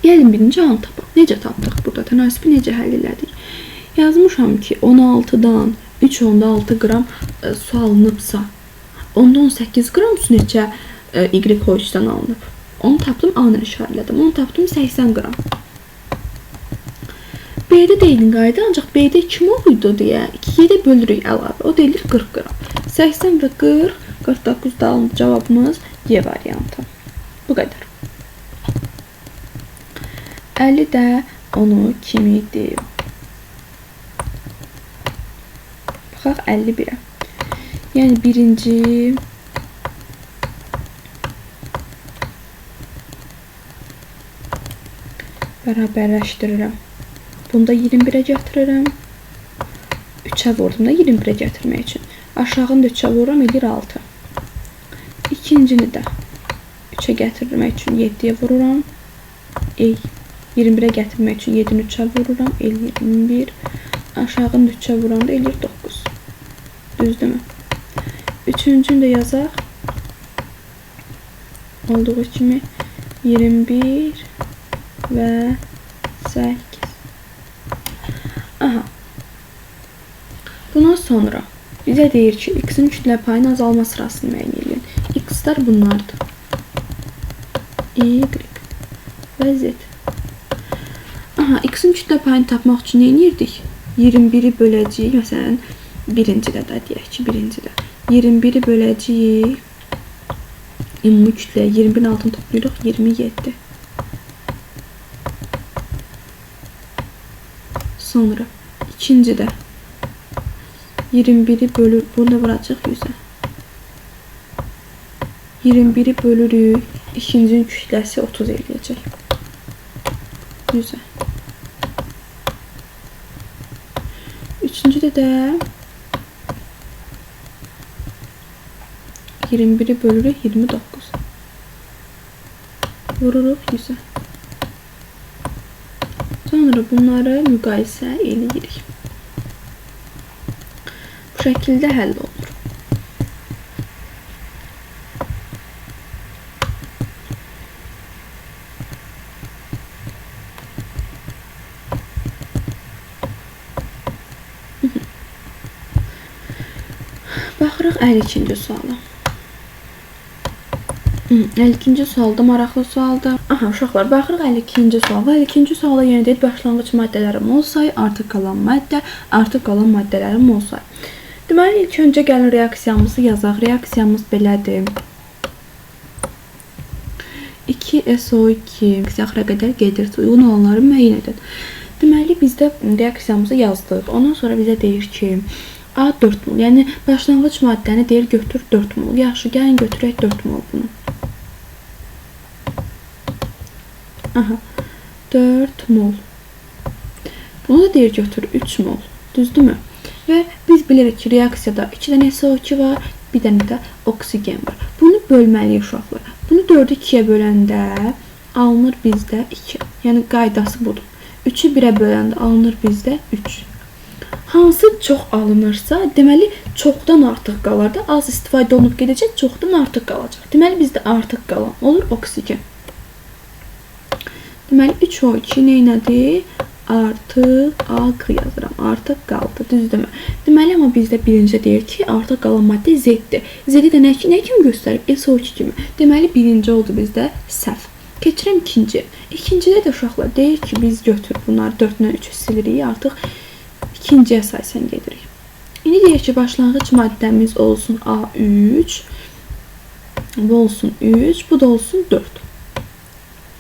Gəlin birinci A-nı tapaq. Necə tapdıq burada? Tənasibi necə həll elədik? Yazmışam ki, 16-dan 3,6 qram su alınıbsa, onda 18 qram su neçə Y, O, 3-dən alınıb? Onu tapdım, A-nı işarələdim. Onu tapdım, 80 qram. B-də də eyni qayda, ancaq B-də 2 mol idi deyə 2-yə də bölürük əlavə. O da eləyir 40 qram. 80 və 40, 49 da alındı cavabımız Y variantı. Bu qədər. 50 də onu kimidir? Baxaq 51-ə. Yəni birinci bərabərləşdirirəm. Bunu da 21-ə gətirirəm. 3-ə vurdum da 21-ə gətirmək üçün. Aşağını da 3-ə vururam, eləyir 6. İkincini də 3-ə gətirmək üçün 7-yə vururam. 21-ə gətirmək üçün 7-ni 3-ə vururam, eləyir 21. Aşağını da 3-ə vuranda eləyir 9. Düzdürmü? Üçüncünü də yazaq. Olduğu kimi 21 və 8. Aha. Bundan sonra bizə deyir ki, x-in kütlə payının azalma sırasını müəyyən edin. X-lər bunlardır. Y və Z. Aha, x-in kütlə payını tapmaq üçün nə edirdik? 21-i böləcəyik. Məsələn, birincidə də deyək ki, birincidə. 21-i böləcəyik. Ümumi kütləyə 21-in altını toplayırıq. 27. Sonra ikincidə 21-i bölür, bunu da vuracaq 100-ə. 21-i bölürük, ikincinin kütləsi 30 eləyəcək. 100-ə. Üçüncüdə də 21-i bölürük, 29. Vururuq 100-ə. Sonra bunları müqayisə eləyirik. Bu şəkildə həll olunur. Baxırıq 52-ci suala. 52-ci sualda maraqlı sualdır. Aha, uşaqlar, baxırıq 52-ci suala. 52-ci sualda yenə deyir, başlanğıc maddələrin mol sayı, artıq qalan maddə, artıq qalan maddələrin mol sayı. Deməli, ilk öncə gəlin reaksiyamızı yazaq. Reaksiyamız belədir. 2SO2 axıra qədər gedir. Uyğun olanları müəyyən edin. Deməli, biz də reaksiyamızı yazdıq. Ondan sonra bizə deyir ki, A 4 mol. Yəni, başlanğıc maddəni deyir, götür 4 mol. Yaxşı, gəlin götürək 4 mol bunu. Aha, 4 mol. Bunu da deyir, götür 3 mol. Düzdürmü? Və biz bilirik ki, reaksiyada 2 dənə SO2 var, bir dənə də oksigen var. Bunu bölməliyik uşaqlar. Bunu 4-ü 2-yə böləndə alınır bizdə 2. Yəni, qaydası budur. 3-ü 1-ə böləndə alınır bizdə 3. Hansı çox alınırsa, deməli, çoxdan artıq qalar da, az istifadə olunub gedəcək, çoxdan artıq qalacaq. Deməli, bizdə artıq qalan olur oksigen. Deməli, 3O2 neynədir? Artıq A yazıram. Artıq qaldı, düzdürmü? Deməli, amma bizdə birinci deyir ki, artıq qalan maddə Z-dir. Z-i də nə kimi göstərib? SO2 kimi. Deməli, birinci oldu bizdə səhv. Keçirəm ikinci. İkincidə də uşaqlar deyir ki, biz götür bunları 4-dən 3-ü silirik, artıq ikinciyə əsasən gedirik. İndi deyir ki, başlanğıc maddəmiz olsun A3, bu olsun 3, bu da olsun 4.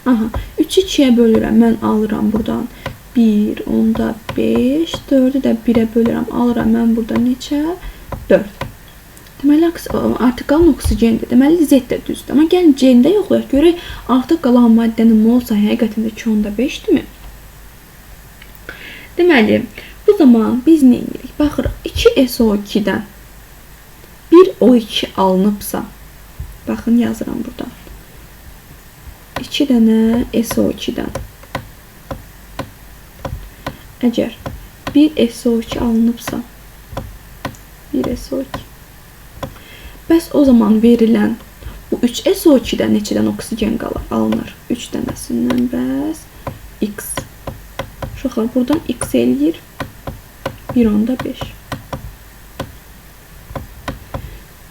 Aha, 3-ü 2-yə bölürəm, mən alıram buradan 1, onda 5, 4-ü də 1-ə bölürəm, alıram mən buradan neçə? 4. Deməli, artıq qalan oksigendir. Deməli, Z də düzdür. Amma gəlin C-də yoxlayaq, görək, artıq qalan maddənin mol sayı həqiqətən də 2,5-dirmi? Deməli, bu zaman biz nə edirik? Baxırıq, 2SO2-dən 1O2 alınıbsa, baxın, yazıram buradan. 2 dənə SO2-dən əgər 1 SO2 alınıbsa, 1 SO2, bəs o zaman verilən bu 3 SO2-dən neçədən oksigen qalır, alınır? 3 dənəsindən bəs X. Uşaqlar, buradan X eləyir 1,5.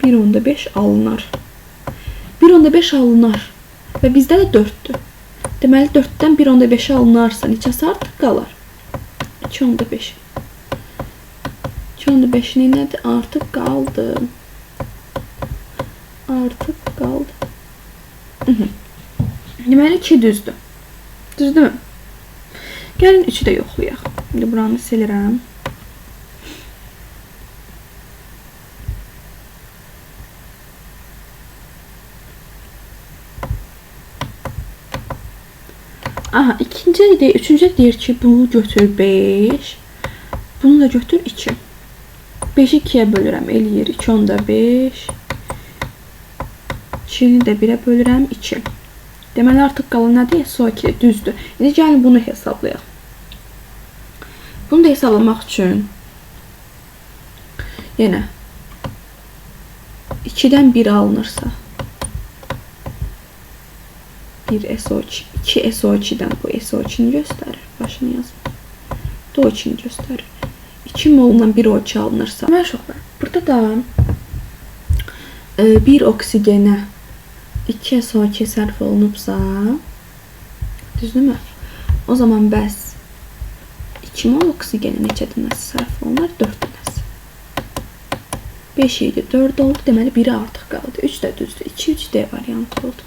1,5 alınar. 1,5 alınar. Və bizdə də 4-dür. Deməli, 4-dən 1,5 alınarsa, neçəsi artıq qalar? 2,5. 2,5 nədir? Artıq qaldı. Artıq qaldı. Deməli, 2 düzdür. Düzdürmü? Gəlin 3-ü də yoxlayaq. İndi buranı silirəm. Aha, ikinci deyir, üçüncü deyir ki, bunu götür 5, bunu da götür 2. 5-i 2-yə bölürəm, eləyir 2,5. 2-ni də 1-ə bölürəm, 2. Deməli, artıq qalan nədir? SO2-dir, düzdür. İndi gəlin bunu hesablayaq. Bunu da hesablamaq üçün yenə 2-dən 1 alınırsa 1 SO2, 2 SO2-dən bu SO2-ni göstərir. Başını yazın. O2-ni göstərir. 2 molundan 1 O2 alınırsa. Deməli, uşaqlar, burada da 1 oksigenə 2 SO2 sərf olunubsa, düzdürmü? O zaman bəs 2 mol oksigenə neçə dənəsi sərf olunar? 4 dənəsi. 5 idi, 4 oldu. Deməli, 1-i artıq qaldı. 3 də düzdür. 2, 3 D variantı oldu.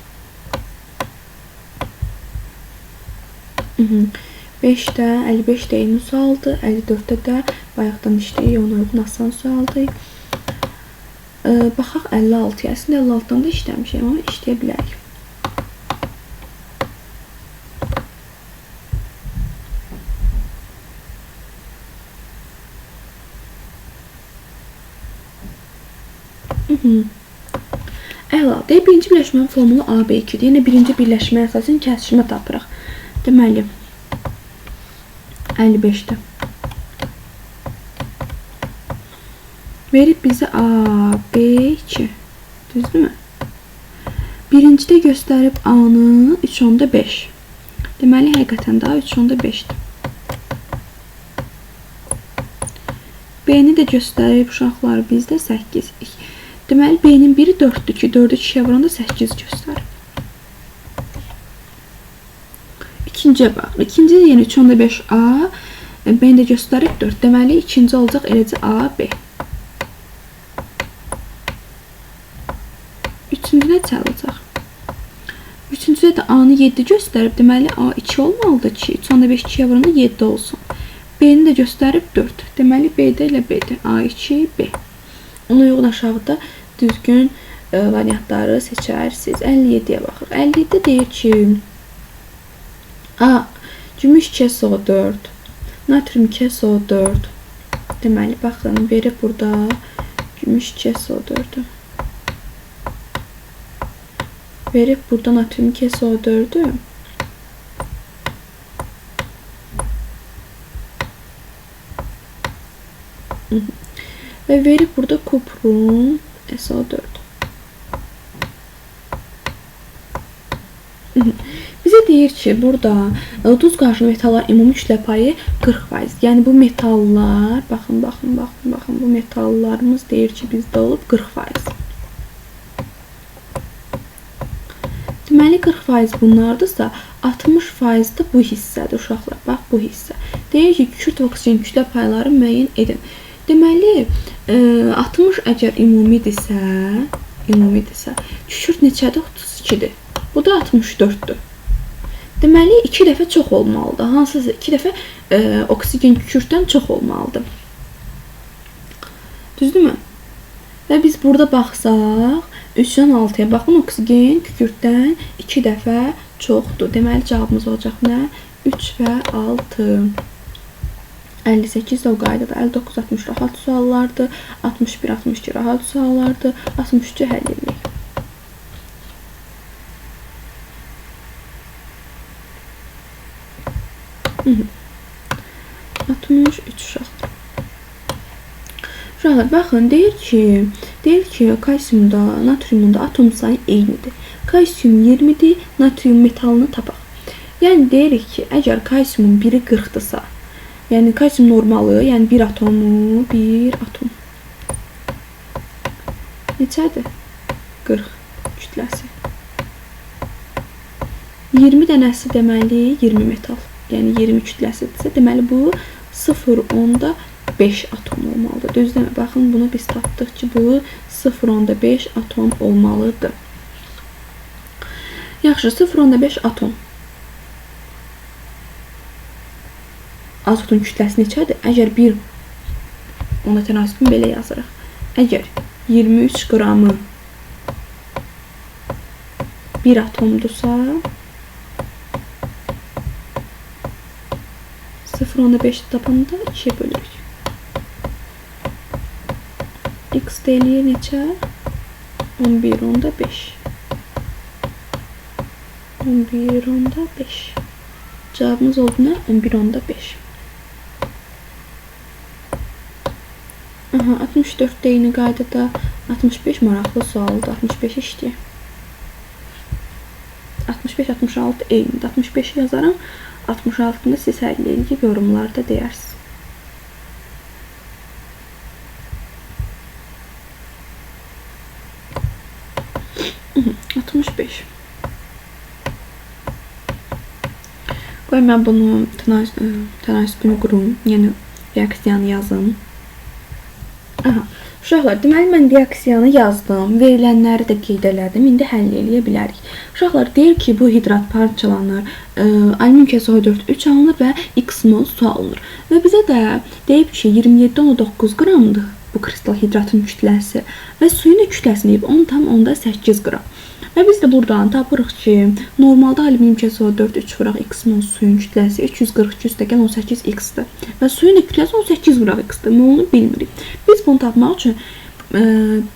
5-də 55 də eyni sualdır. 54-də də bayaqdan işləyik, ona uyğun asan sualdır. Baxaq 56-ya. Əslində 56-dan da işləmişik, amma işləyə bilərik. Əla. Deyək, birinci birləşmənin formulu AB2-dir. Yenə birinci birləşməyə əsasən kəsişmə tapırıq. Deməli, 55-də. Verib bizə AB2. Düzdürmü? Birincidə göstərib A-nı 3,5. Deməli, həqiqətən də A 3,5-dir. B-ni də göstərib uşaqlar bizdə 8. Deməli, B-nin biri 4-dür ki, 4-ü 2-yə vuranda 8 göstərib. İkinciyə baxır. İkincidə yenə 3,5 A, B-ni də göstərib 4. Deməli, ikinci olacaq eləcə A, B. Üçüncüdə nə olacaq? Üçüncüdə də A-nı 7 göstərib. Deməli, A 2 olmalıdır ki, 3,5 2-yə vuranda 7 olsun. B-ni də göstərib 4. Deməli, B-də elə B-dir. A2, B. Ona uyğun aşağıda düzgün variantları seçərsiniz. 57-yə baxırıq. 57-də deyir ki, A, gümüş 2SO4, natrium 2SO4. Deməli, baxın, verib burada gümüş 2SO4-ü. Verib burada natrium 2SO4-ü. Və verib burada kuprum SO4. Bizə deyir ki, burada duz qarışımı metallar ümumi kütlə payı 40%. Yəni bu metallar, baxın, baxın, baxın, baxın, bu metallarımız deyir ki, bizdə olub 40%. Deməli, 40% bunlardırsa, 60% də bu hissədir uşaqlar. Bax, bu hissə. Deyir ki, kükürt və oksigen kütlə payları müəyyən edin. Deməli, 60 əgər ümumidirsə, kükürt neçədir? 32-dir. Bu da 64-dür. Deməli, 2 dəfə çox olmalıdır. Hansısa 2 dəfə oksigen kükürddən çox olmalıdır. Düzdürmü? Və biz burada baxsaq, 3-dən 6-ya baxın, oksigen kükürddən 2 dəfə çoxdur. Deməli, cavabımız olacaq nə? 3 və 6. 58 də o qaydada. 59, 60 rahat suallardır. 61, 62 rahat suallardır. 63-ü həll edirik. Hı. 63 uşaqlar. Uşaqlar, baxın, deyir ki, kalsiumda, natriumda atom sayı eynidir. Kalsium 20-dir, natrium metalını tapaq. Yəni, deyirik ki, əgər kalsiumun biri 40-dırsa, yəni kalsium normalı, yəni bir atomu, bir atom. Neçədir? 40 kütləsi. 20 dənəsi deməli 20 metal. Yəni 20 kütləsidirsə, deməli bu 0,5 atom olmalıdır. Düz demə, baxın, bunu biz tapdıq ki, bu 0,5 atom olmalıdır. Yaxşı, 0,5 atom. Azotun kütləsi neçədir? Əgər bir, ona tənasibini belə yazırıq. Əgər 23 qramı bir atomdursa, 0,5 tapanda 2-yə bölürük. X də eləyir neçə? 11,5. 11,5. Cavabımız oldu nə? 11,5. Aha, 64 də eyni qaydada. 65 maraqlı sualdır. 65 işləyir. 65, 66 eynidir. 65-i yazaram. 66-nı siz həll eləyib yorumlarda deyərsiniz. Hı, 65. Qoy mən bunu tənasübünü qurum, yəni reaksiyanı yazım. Aha. Uşaqlar, deməli mən reaksiyanı yazdım, verilənləri də qeyd elədim. İndi həll eləyə bilərik. Uşaqlar, deyir ki, bu hidrat parçalanır, alüminium KSO4 3 alınır və X mol su alınır. Və bizə də deyib ki, 27,9 qramdır bu kristal hidratın kütləsi və suyun da kütləsini deyib 10,8 qram. Və biz də buradan tapırıq ki, normalda alüminium KSO4 3 vuraq X mol suyun kütləsi 342,18 X-dir. Və suyun da kütləsi 18 vuraq X-dir. Molunu bilmirik. Biz bunu tapmaq üçün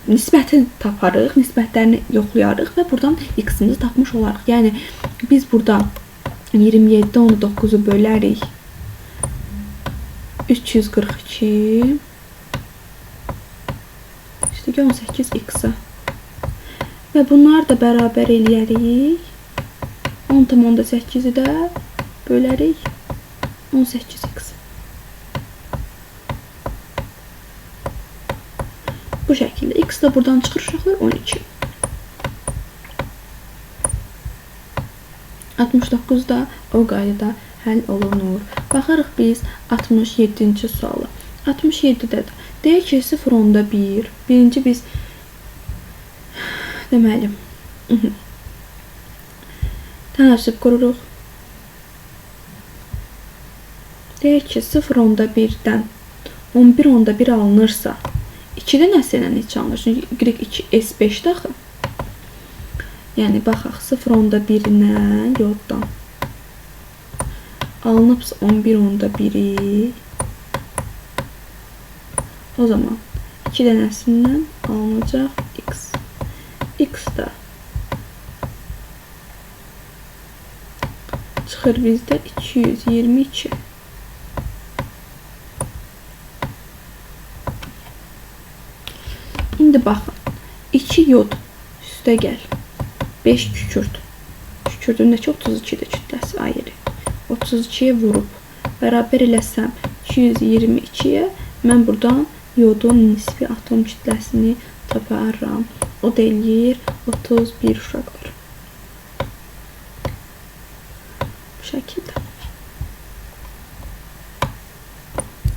nisbəti taparıq, nisbətlərini yoxlayarıq və buradan X-imizi tapmış olarıq. Yəni, biz burada 27,9-u bölərik 342 üstəgəl 18 X-a. Və bunları da bərabər eləyərik. 10,8-i də bölərik 18x. Bu şəkildə. X də buradan çıxır uşaqlar 12. 69 da o qaydada həll olunur. Baxırıq biz 67-ci suala. 67-də də deyir ki 0,1. Birinci biz deməli, tənasüb qururuq. Deyir ki, 0,1-dən 11,1 alınırsa, 2-də nəsə ilə neçə alınır? Çünki Y2 S5-də axı. Yəni, baxaq, 0,1-dən yoddan alınıbsa 11,1-i, o zaman 2 dənəsindən alınacaq X. X da çıxır bizdə 222. İndi baxın. 2 yod üstə gəl. 5 kükürt. Kükürdün də ki 32-dir kütləsi ayrı. 32-yə vurub. Bərabər eləsəm 222-yə mən buradan yodun nisbi atom kütləsini taparam. O da eləyir 31 uşaqlar. Bu şəkildə.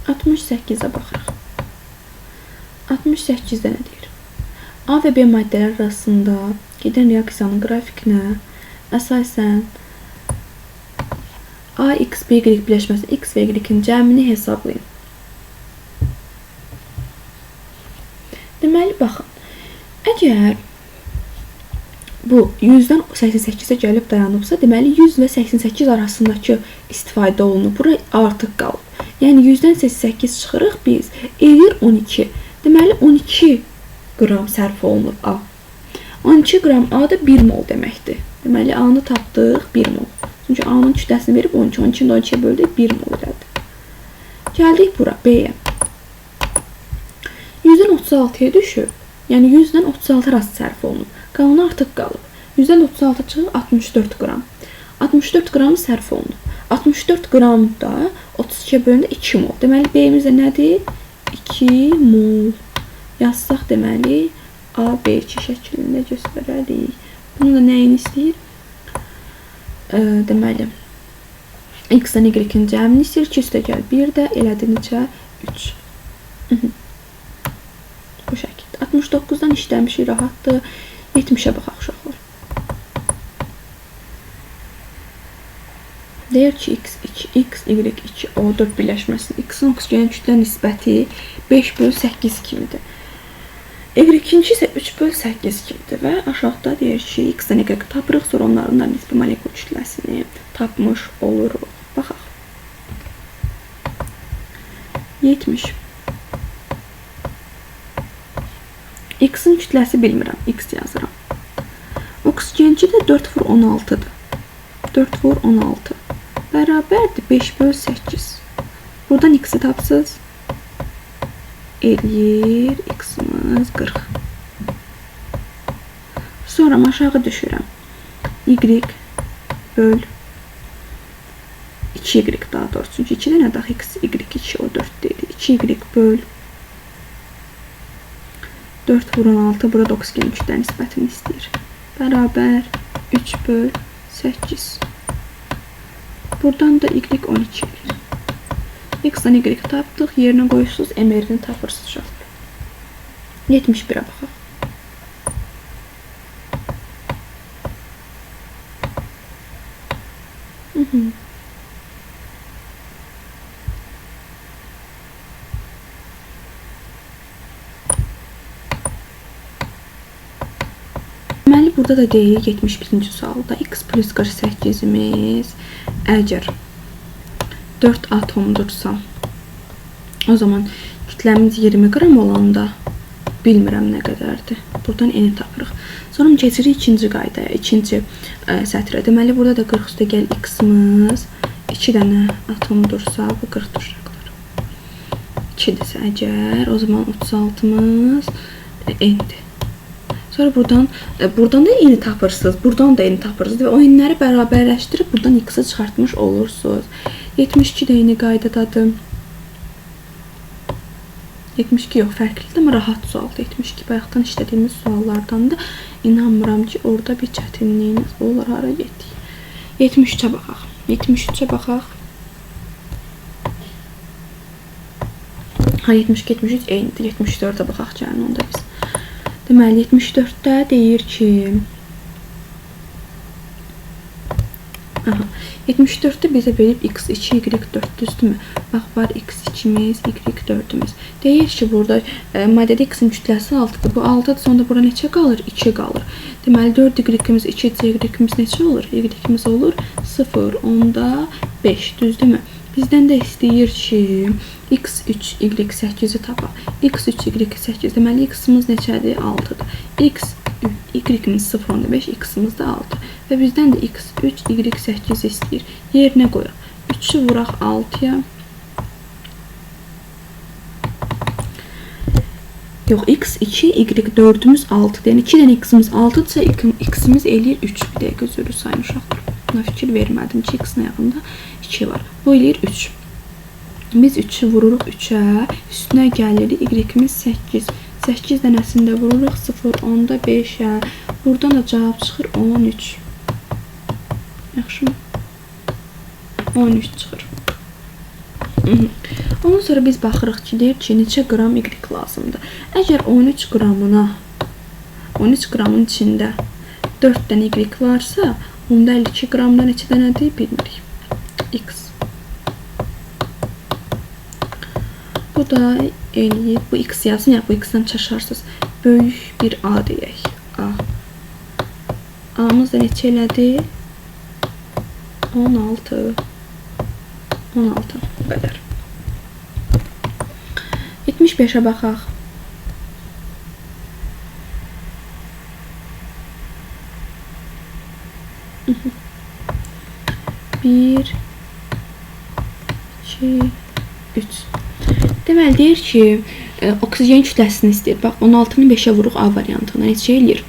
68-ə baxırıq. 68-də nə deyir? A və B maddələr arasında gedən reaksiyanın qrafikinə əsasən A, X, B, Y birləşməsi X və Y-in cəmini hesablayın. Deməli, baxın. Əgər bu 100-dən 88-ə gəlib dayanıbsa, deməli 100 və 88 arasındakı istifadə olunub. Bura artıq qalıb. Yəni 100-dən 88 çıxırıq biz. Eləyir 12. Deməli 12 qram sərf olunub A. 12 qram A da 1 mol deməkdir. Deməli A-nı tapdıq 1 mol. Çünki A-nın kütləsini verib 12. 12-ni də 12-yə böldük 1 mol elədi. Gəldik bura B-yə. 100-dən 36-ya düşüb. Yəni 100-dən 36 arası sərf olunub. Qalanı artıq qalıb. 100-dən 36 çıxır 64 qram. 64 qram sərf olunub. 64 qram da 32-yə bölündə 2 mol. Deməli B-imiz də nədir? 2 mol. Yazsaq deməli A, B2 şəklində göstərərik. Bunu da nəyini istəyir? Deməli X-dən Y-in cəmini istəyir. 2 üstə gəl 1 də elədi neçə? 3. Bu şəkildə. 69-dan işləmişik, rahatdır. 70-ə baxaq uşaqlar. Deyir ki, X2, X, Y2, O4 birləşməsinin X-in oksigen kütlə nisbəti 5/8 kimidir. Y2-ci isə 3/8 kimidir və aşağıda deyir ki, X-dən Y tapırıq, sonra onların da nisbi molekul kütləsini tapmış oluruq. Baxaq. 70. X-in kütləsi bilmirəm. X yazıram. Oksigenci də 4 vur 16-dır. 4 vur 16. Bərabərdir 5 böl 8. Buradan X-i tapsız. Eləyir X-imiz 40. Sonra aşağı düşürəm. Y böl 2Y daha doğrusu. Çünki 2 dənə daxil X, Y 2, o 4 deyil. 2Y böl 4 vur 16. Burada oksigen kütlə nisbətini istəyir. Bərabər 3 böl 8. Buradan da Y 12 eləyir. X-dan Y tapdıq. Yerinə qoyursunuz, MR-ni tapırsınız uşaqlar. 71-ə baxaq. Deməli, burada da deyirik 71-ci sualda x plus 48-imiz əgər 4 atomdursa, o zaman kütləmiz 20 qram olanda bilmirəm nə qədərdir. Buradan n tapırıq. Sonra keçirik ikinci qaydaya, ikinci sətrə. Deməli, burada da 40 üstə gəl x-imiz 2 dənə atomdursa, bu 40-dır uşaqlar. 2-dirsə əgər, o zaman 36-mız n-dir. Sonra buradan da n tapırsınız, buradan da n tapırsınız və o n-ləri bərabərləşdirib buradan x-i çıxartmış olursunuz. 72 də eyni qaydadadır. 72 yox, fərqlidir, amma rahat sualdır. 72 bayaqdan işlədiyimiz suallardandır. İnanmıram ki, orada bir çətinliyiniz olur. Hara getdik? 73-ə baxaq. 73-ə baxaq. Ha, 72, 73 eynidir. 74-ə baxaq gəlin onda biz. Deməli, 74-də deyir ki, aha, 74-də bizə verib x2, y4, düzdürmü? Bax, var x2-miz, y4-ümüz. Deyir ki, burada maddədə x-in kütləsi 6-dır. Bu 6-dırsa, onda bura neçə qalır? 2 qalır. Deməli, 4 y-imiz, 2 y-imiz neçə olur? Y-imiz olur 0,5, düzdürmü? Bizdən də istəyir ki, x3, y8-i tapaq. x3, y8, deməli, x-imiz neçədir? 6-dır. X, y-imiz 0,5, x-imiz də 6. Və bizdən də x3, y8 istəyir. Yerinə qoyaq. 3-ü vuraq 6-ya. Yox, x2, y4-ümüz 6-dır. Yəni, 2 dənə x-imiz 6-dırsa, x-imiz eləyir 3. Bir dəqiqə üzürlü sayın uşaqlar. Buna fikir vermədim ki, x-in ayağında 2 var. Bu eləyir 3. Biz 3-ü vururuq 3-ə. Üstünə gəlir y-imiz 8. 8 dənəsini də vururuq 0,5-ə. Buradan da cavab çıxır 13. Yaxşı mı? 13 çıxır. Ondan sonra biz baxırıq ki, deyir ki, neçə qram y lazımdır. Əgər 13 qramına, 13 qramın içində 4 dənə y varsa, onda 52 qramda neçə dənədir bilmirik. X. Bu da eləyir. Bu X yazsın, ya bu X-dən çaşarsınız. Böyük bir A deyək. A. A-mız da neçə elədi? 16. 16. Bu qədər. 75-ə baxaq. Bir, 2, 3. Deməli, deyir ki, oksigen kütləsini istəyir. Bax, 16-nı 5-ə vuruq A variantına. Neçə eləyir?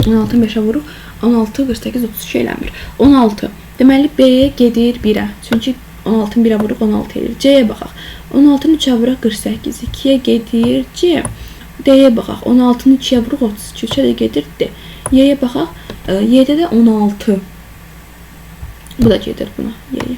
16-nı 5-ə vuruq. 16, 48, 32 eləmir. 16. Deməli, B gedir 1-ə. Çünki 16-nı 1-ə vuruq, 16 eləyir. C-yə baxaq. 16-nı 3-ə vuruq, 48. 2-yə gedir C. D-yə baxaq. 16-nı 2-yə vuruq, 32. 3-ə də gedir D. Y-yə baxaq. Y-də də 16. Bu da gedir buna, Y-yə.